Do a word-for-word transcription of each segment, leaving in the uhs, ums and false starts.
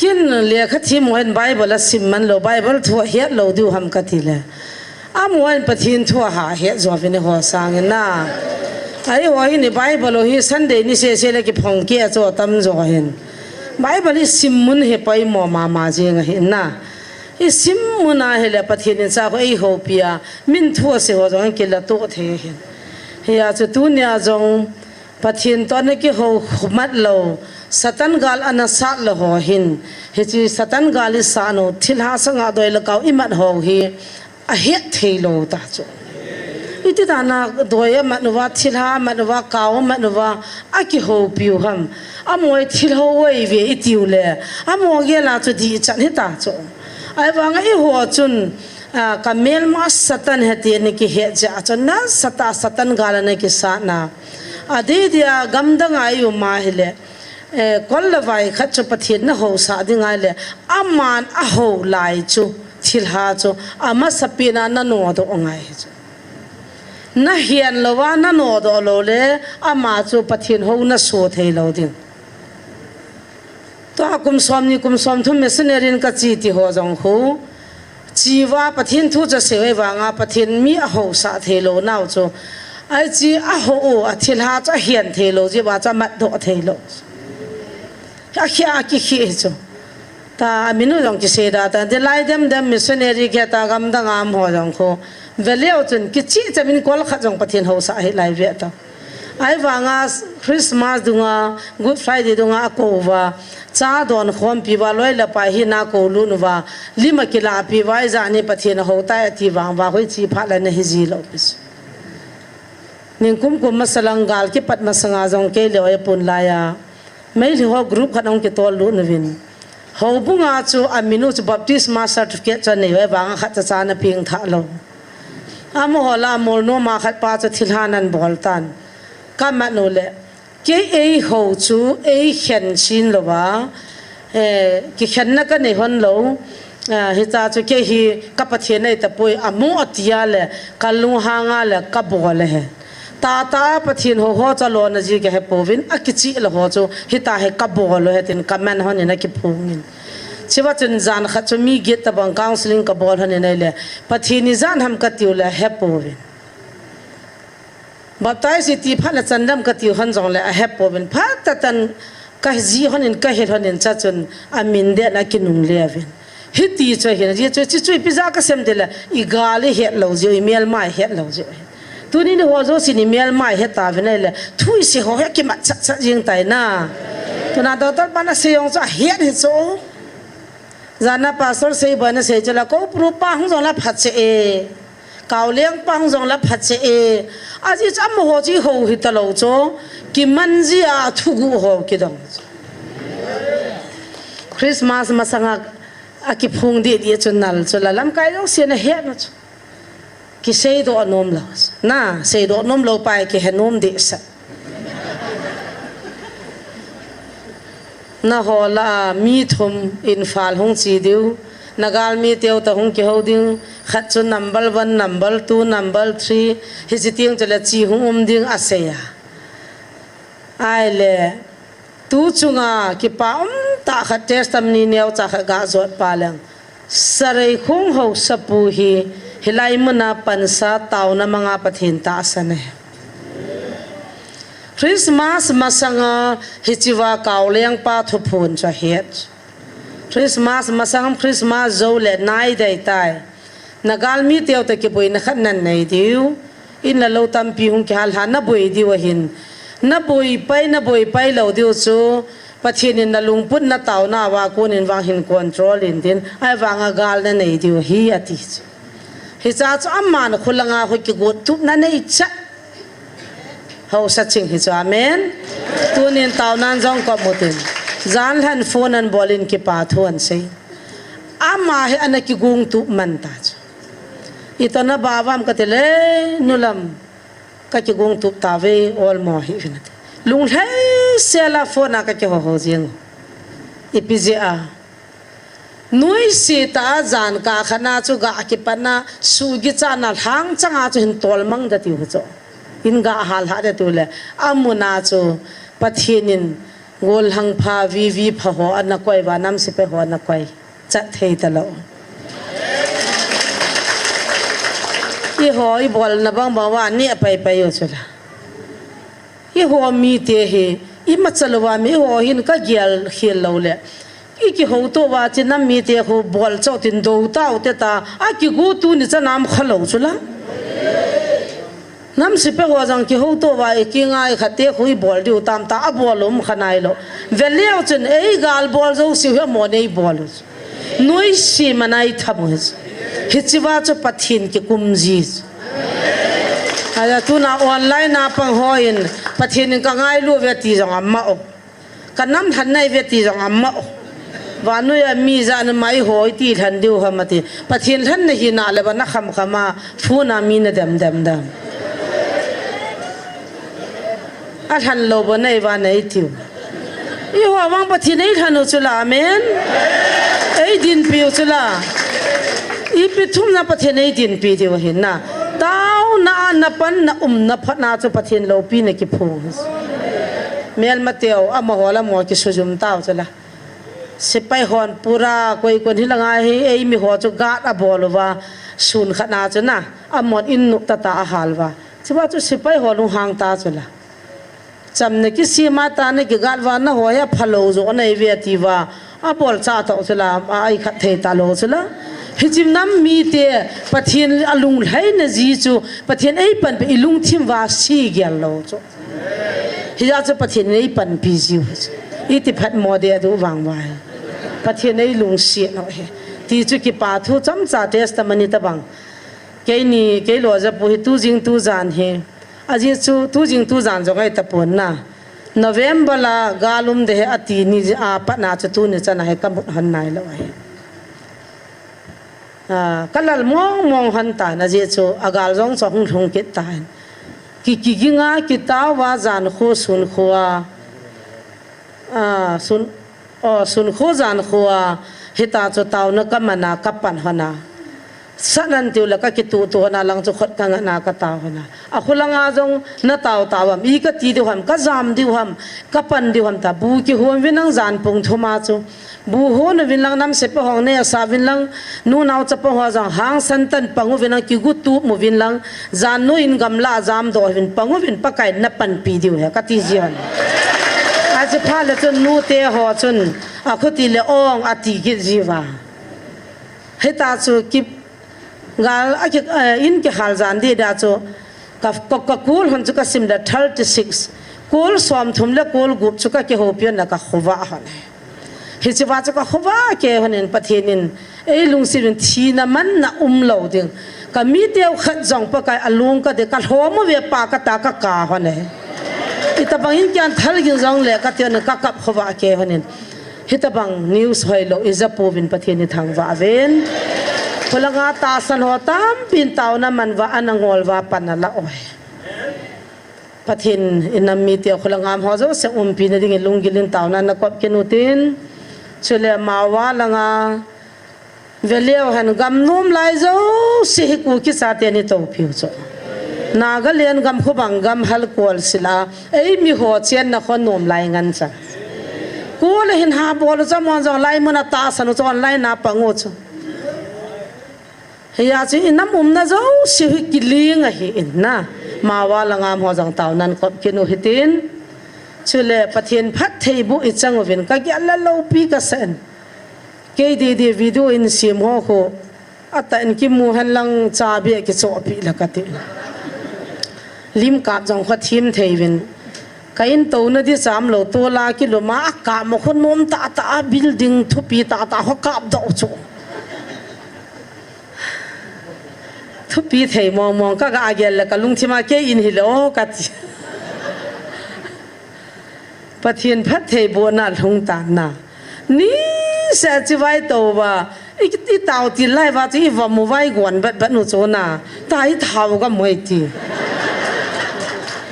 Hin lekha thiem ho hin Bible asim man lou, Bible thu ahet lou diu ham kati le. Amaho hin Pathen thu aha het jo uvin eiho sangin na. Eiho hin Bible ho hi Sunday ni sese le kiphong kei a chu atam jo hin. Bible hi sim mun hi poimo mama jing ahi na. Isim mun ahile Pathen in cha ho eihoupi a, min thu asei ho jong kilatoh thei hin. Hia chu tunia jong Pathen toh ana kihou mat lou, Satan gal ana sat lou ho hin, hiche Satan gal isat u, thilha sanga doi le kau imat ho hi ahet thei lou ta chu. Iti dan a doi amat uva, thilha amat uva, kau amat uva, akihoupi u ham. Amaho hi thilhou ahi ve itiu le, amaho gel a chu dihchan hita chu. Ahivanga eiho chun, a, ka melma Satan ahi ti ana kihet jeh a chu, nasatah a Satan gal ana kisat na. Adeh dia gamdang a i um ahile, eh, kol le vai khat chu Pathen nahousah ding ahile, aman ahou lai chu, thilha chu, amasapen a nanodoh ngai chu. Nahen louva nanodoh lou le, ama chu Pathen hou naso thei lou ding. Tua kum somni kum somthum missionary in kache ti ho jong khu, che uva Pathen thu chu asei uva ahivanga Pathen mi ahousah thei lou nau chu. Ahi che ahou u, athilha chu ahen thei lou jeh uva chu amatdoh thei lou. Akhia akikhe hi chu. Ta amin u jong kisei da ta, de lai dem dem missionary kiti a gamdang a um ho jong khu. Veleu chun kicheh chan in kol khat jong Pathen housah hih lai ve ta. Ahivanga Christmas dunga, Good Friday dunga akou uva, cha donkhompi uva, loi le pai hina akoulut uva, lim akilahpi uva, ijat ni Pathen ahou tai ati vang uva, hoiche phat le nahi ji lou pi chu. Ningkum kum masa lang gal kipat masanga jong kei le oi pun lai a, Meitei ho group khat ahung kitol lut uvin. Houbung a chu amin u chu baptisma certificate chu anei uva, ahivanga khat cha cha ana peng tha lou. Amaho lah a molnom a khat pa chu thilha ana bol tan. Kamat u le, kei eihou chu eikhen chin louva, eh, kikhenna kanei hon lou, ah, hitia chu kei hi ka Pathen ahi tapoi, amu ati a le, kalunghang a le, kabol ahi. Tahtah a Pathen hou ho chu alona ji kahe pouvin, akicheh lou ho chu, hitia hi kabol u ahi tin, kaman hon in akiphong in. Chua chun jan khat chu mi get tabang counseling kabol hon in ahile, Pathen ijat ham katiu le, ahe pouvin. Baptize iti phat le chandam kati u hon jong le ahe pouvin. Phat tah tah in kajih hon in kahil hon in chua chun amin den akinungle uvin. Hiti chu ahin, ajeh chu, chu, chu ipi jeh a kasem ti le, igal ihet lou jeh u, imelma ihet lou jeh u. Tuni ni ho jousen imelma ihet tauvin ahile, thu isei ho hi akimat chat chat jing tai na. Tuna doctor pan asei jong chu ahet hi chu. Jan a pastor sei bou ana sei chu la, Koupuru pa hung jong la phatseh e. Kaoleng pa hung jong la phatseh e. Ajeh chu amaho chu ihou hita lou chu, kiman jia thuguh ho kidong. Christmas masanga akiphong deh deh chu nal chu la lamkai jousen ahet u chu. Kiseidoh nom lou. Na, seidoh nom lou pa hi kihe nom deh sah. Nangho lah a mi thum Imphal hung che diu. Nagal mi teu toh hung kihou ding. Khat chu number one, number two, number three. Hiche teng chu le che hung um ding asei a. Ahile, tu chunga kipa um tah khat testimony neocha khat ga jot pa leng. Sareikhong haosapu hi, hilai muna pansa taona manga Pathen tahsan ahi. Christmas masanga hichea Kaoleng pa thuphon chu ahet. Christmas masang Christmas jou le nai dei tai. Nagal mi teu toh kiboina khat nanei diu. In le lou tampi hung kihal lha naboi diu ahin. Naboi pai, naboi pai lou diu chu. Pathen in nalungput nataona uva kon in vang hin control in tin. Ahivanga gal nanei diu ahi ati chu. Hichea chu aman khulanga khu kigot tup nanei cha. Haosa ching hi chu, amen. Tunin taonan jong kop mutin. Jan lhan phone an bol in kipa thu an sei. Ama hi ana kigong tup man ta chu. Ito nabah uvam kati le, nulam. Kakigong tup tave, olmo hih uvin ati. Lunglhai sela phone a kakiho ho jing. Ipi jeh a. Nuisat a jan kah khat na chu ga kipatna, sugi chana lhang changa chu hin tolmang da tiu chu. In ga hal ha da tiu le, amuna chu Pathen in Gollhang pha, vivi pha ho ana koi uva, nam sepai ho ana koi. Chat thei talou. Eiho ibolna bang bang uva neh pai pai u chu la. Eiho mite hi, imacha louva mi eiho hin kagel khel lou le. Ikihouto uva chu nam mite khu bol chauh tin dou tau te ta, akigu tuni chan a um kha lou chu la. Nam sepai ho jong kihouto uva, ikingai khat te khu ibol diu tam ta, abol um kha nailou. Veleu chun eigal bol jouse hi amon eibol u chu. Noise mana itham u hi chu. Hiche uva chu Pathen kikum ji chu. Aja tuna online a pang hon, Pathen in kangailu uve ti jong ama o. Kanam lhan nai uve ti jong ama o. Vannoi a mi jat na mai hoi ti lhan diu ham ati. Pathen lhan nahi nale uva nakham kham a phone a mi nadem dem dem. Alhan lou bou nai uva nai tiu. Eiho vang Pathen eilhan u chu la, amen. Eidinpi u chu la. Ipi thum na Pathen eidinpi diu ahi na. Taona a napan na umna phat na chu Pathen loupina kiphong. Melmateu amaho la mo kisujum tau chu la. Sepai hon pura koi kon hilanga hi eimi ho chu guard abol uva. Sun khat na chu na. Amon in nuh tata ahal uva. Chuva chu sepai ho lunghang ta chu la. Chamna kisem a tana kigal uva, naho hi aphalou jo nai uve ati uva. Abol cha tau chu la, a, ikhat thei talou chu la. Hiche nam mite, Pathen alunglhaina ji chu, Pathen eipanpi ilungthim uva si gel lou chu. Hijeh chun Pathen in eipanpi jiu hi chu. Iti phat mo ding adu vang uva hi. Pathen eilungset u hi. Ti chu kipa thu chomcha testimony tabang. Keini, kei lo japu hi tujing tujan hi. Ajeh chu tujing tujan jong ahi tapon na. November la gal um ding ahi ati ni a pat na chu tuni chan a hi kamut hon nailou ahi. A, kalal mong mong hon tan ajeh chu agal jong chu ahung lhung kit tan. Ki, kiging a, kitao a, jan kho, sun kho a. A, sun, o, sun kho jan kho a, hita chu taona kaman a, kapan hon a. Sat nan tiu le kakituh tuh hon a lang chu khut kangat na katao hon a. Akhu langa jong natao tao ham, i kati diu ham, kajam diu ham, kapan diu ham ta. Bu kihom uvin lang jan pung thum a chu. Bu hon uvin lang nam sepai hon neh sah uvin lang, nu nao chapang ho jong hangsan tan pang uvin lang, kigu tup uvin lang, jan nu in gamla a jamdoh uvin pang uvin Pakai in napanpi diu ahi, kati ji hon. Aji phat le chun nute ho chun, akhuti le ong ati kit ji uva. Hita chu ki, gal a ki, eh, in kihal jan ding dia chu, ka, ka, ka kol hon chu kasim le thirty six. Kol somthum le kol gup chu kakihoupi hon le kakhovah hon. Hiche uva chu kakhovah kei hon in Pathen in eilungset uvin thina manna umlou ding. Kamite u khat jong Pakai alung kade kalhom uve pa kata kaka hon e. Itabang in kian thal ging jong le kati hon in kakap khovah kei hon in. Hitabang news hoilou ijapouvin Pathen ithangvah uvin. Khulanga tahsan ho tampin taona man uva ana ngol uva pan ala u ahi. Pathen in nam mite khulanga um ho jouse umpina dingin lunggil in taona nakop kit utin. Chule Mao a langa veleu hen gam nom lai jouse hi Kuki chate ni toupiu chu. Nagaland gam khu bang gam hal kol sila. Eimi ho chenna khon nom lai ngan cha. Kol hin ha bol u cha mon jong lai mun a tahsan u chu online a pang u chu. Hijeh chun inam umna jouse hi kiling ahi in na. Mao a langa um ho jong taonan kop kit u hitin. Chule Pathen phattheiboh ichang uvin kagel le loupi kasa in. Kei didi video in sem ho khu. Atah in kimu hen lang chabi akichohpeh le kati. Lim kap jong khu thim thei uvin. Ka in touna di cham lou, tola kilum a, akap mo khu nom tah tah a, building thupi tah tah ho kapdoh chu. Thupi thei mong mong, kaga gel le kalungthim a kei in hile o kati. Pathen phattheibohna lhung tan na. Niseh chibai tou uva, i, itao til lai uva chu ivom uva igon bat bat u chu na. Tua ithao gam u ahi ti.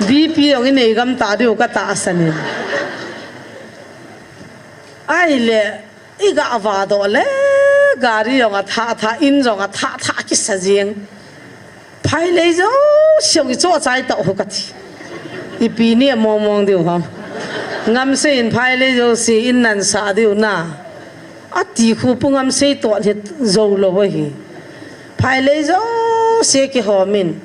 BP jong inei gam ta diu katahsan in. Ahile, iga vadoh le, gari jong athah thah, in jong athah thah kisa jeng. Phailei jouse ichoh chai tauh u kati. Ipi ni among mong diu ham. Ngamsei in phailei jouse in nan sah diu na. Ati khu Pu Ngamsei toh hi jou lou ahi. Phailei jouse kihom in.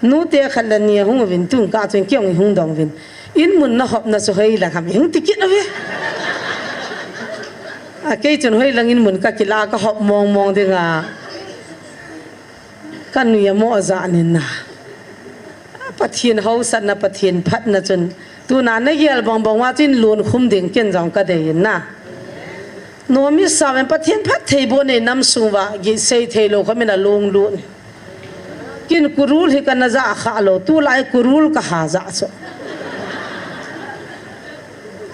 Nute khat le ni ahung uvin, tun ka chun kei jong hung dong uvin. In mun na hopna chu hoilang ham hung ti kit uve. A kei chun hoilang in mun ka kila ka hop mong mong ding a. Ka nui a mo a ja nin na. Pathen hausatna, Pathen phatna chun. Tuna na gel bang bang uva chun lun khum ding ken jong ka dei in na. Nomi saven Pathen phattheiboh nei nam sung uva, gih sei thei lou khom in a lung lut. Kin kurul hi ka na ja kha lou, tulai kurul ka ha ja chu.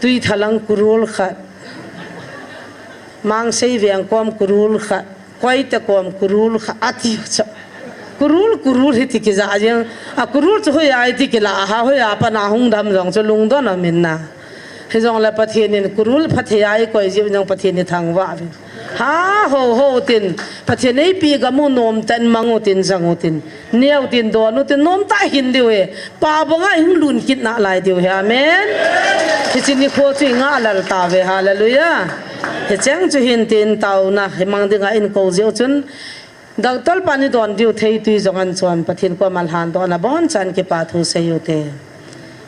Tuithalang kurul khat. Mangsei veng kom kurul khat. Koite kom kurul khat ati chu. Kurul, kurul hi ti kija jeng. A kurul chu hoiya ti kila ha, hoiya pat na hung dam jong chu lungdon a min na. Hijongle Pathen in kurul phatthei a i koi jiu jong Pathen in thangvah uvin. Ha, ho, ho tin. Pathen eipi gam u nom tah in mang u tin, jang u tin. Neo tin, don u tin, nom tah hin diu he. Pa banga i hung lun kit nalai diu he. Amen. Hiche nikho chu i ngah lal tauve. Hallelujah. Hicheng chu hin tin taona hi mang dinga in kou jiu chun. Doctor pan i don diu thei tui jong an chon Pathen koma lhan dohna bon chan kipa thu sei u te.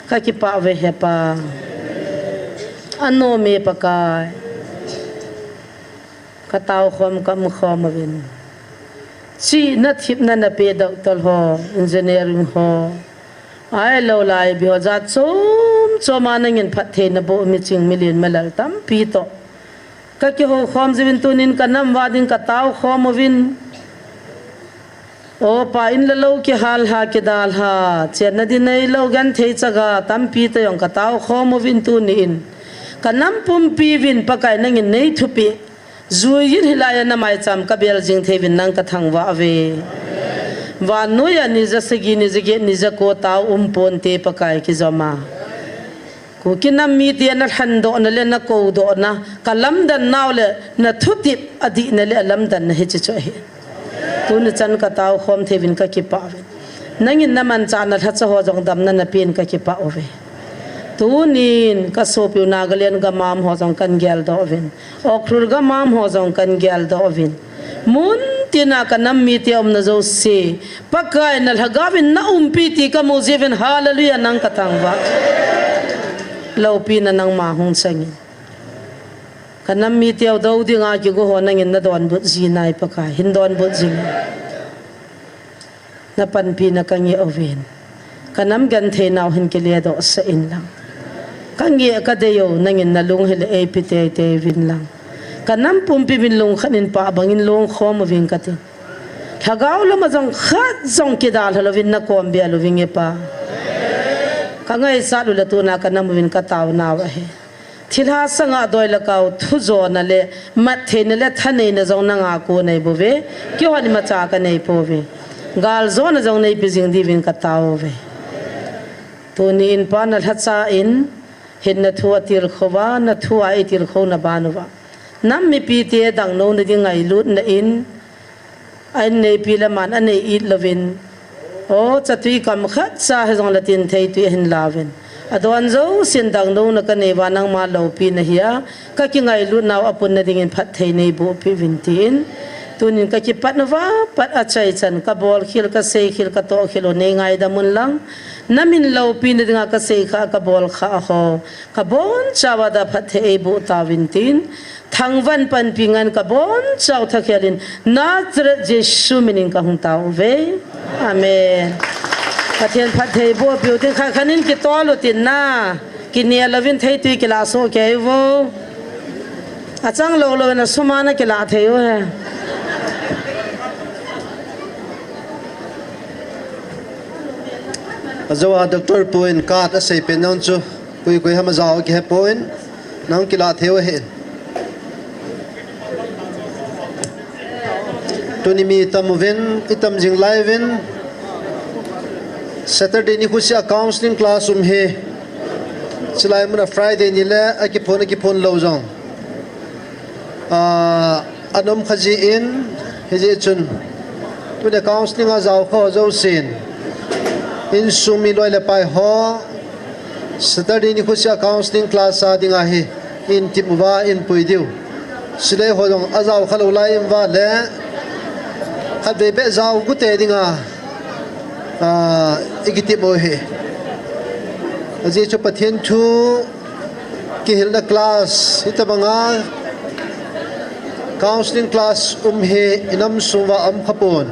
Ka kipah uve he Pa. Anomi Pakai. Ka tao khom ka um khom uvin. Chihna thepna na pe doctor ho, engineering ho. Ahilou laibi ho jat chom chom a nangin phatthei na boh miching milen malal tampi toh. Ka kihou khom jiuvin tunin ka nam uva ding ka tao khom uvin. O Pa in le lou kihal ha kidal ha. Chenna ding neilou genthei chaga tampi toh jong ka tao khom uvin tunin. Ka nam pumpi uvin Pakai nangin nei thupeh. Jui in hilai a na maicham ka bel jing thei uvin nang ka thangvah uve. Vannoi a ni ja sagi, ni ja get, ni ja ko tao um ponte Pakai kijom a. Kuki nam mite na lhan dohna le na kou dohna, ka lamdan nau le na thutep adihna le a lamdanna hiche chu ahi. Tuni chan ka tao khom thei uvin ka kipah uvin. Nangin na manchahna lhacha ho jong damna na pen ka kipah uve. Tunin ka sopiu Nagaland gam a um ho jong kan geldoh uvin. Ukhrul gam a um ho jong kan geldoh uvin. Mun tina ka nam mite umna jouse. Pakai na lhagao vin na umpi ti ka mu jiuvin hallelujah nang ka thangvah. Loupina nangma hung changin. Ka nam mite u dou dinga kigo ho nangin na donbut ji nai Pakai. Hin donbut jing. Na panpina ka ngeh uvin. Ka nam genthei nau hin kile doh sah in lang. Ka ngeh ka dei u nangin na lunghel eipe teitei uvin lang. Ka nam pumpi uvin lungkhat in pa bangin lungkhom uvin ka tin. Lhagao lama jong khat jong kidalha louvin na kom bel uvin e Pa. Ka ngaichat u le tuna ka nam uvin ka tao nau ahi. Thilha sanga doi le kau thu jona le mat theina le thaneina jong nanga ko nei bouve. Kihon imacha ka nei pouve. Gal jona jong neipi jing diuvin ka tao uve. Tuni in Pa na lhacha in hin na thu a tilkhou va, na thu a i tilkhou na ban uva. Nam mipite dangnouna ding ngailutna in, a in neipi le man a nei it louvin. O, chatui kam khat cha hijong le tin thei tui ahin lauvin. Adon jousen dangnouna ka nei uva nangma loupina hi a, ka kingailut nau a punna dingin phatthei nei boh peh uvin tin. Tunin ka kipat uva, pat achaichan, ka bolkhel, ka seikhel, ka tohkhel u nei ngaidam un lang. Na min loupina dinga ka seikha, ka bolkha ho. Ka bonchauva da phatthei ei boh tauvin tin, thangvah in panpi ngan ka bonchau thakhelin, Nazareth Jesu minin ka hung tao uve. Amen. Pathen phatthei boh peh u tin khat khat in kitol u tin na, kinel louvin theitui kila soh kei uvo. Achang lou louvin asum a na kila thei u he. Ajou a doctor pu in card asei pen nau chu. Koi koi ham ajao kihepon, nang kila thei u ahi. Tuni mi tam uvin, itam jing lai uvin. Saturday nikho sea counseling class um ahi. Chulai muna Friday ni le akiphon, akiphon lou jong. Ah, anom kha jin, hijeh chun. Tuni counseling a jao kha jousen. Insung mi loi le pai ho. Saturday nikho sea counseling class a dinga hi in tip uva in pui diu. Chule ho jong ajao khalou lai in vale. Khatvei beh jao gute dinga, ah, i kitip u hi. Ajeh chu Pathen thu kihilna class, hitabanga counseling class um hi i nam sung uva um khapon.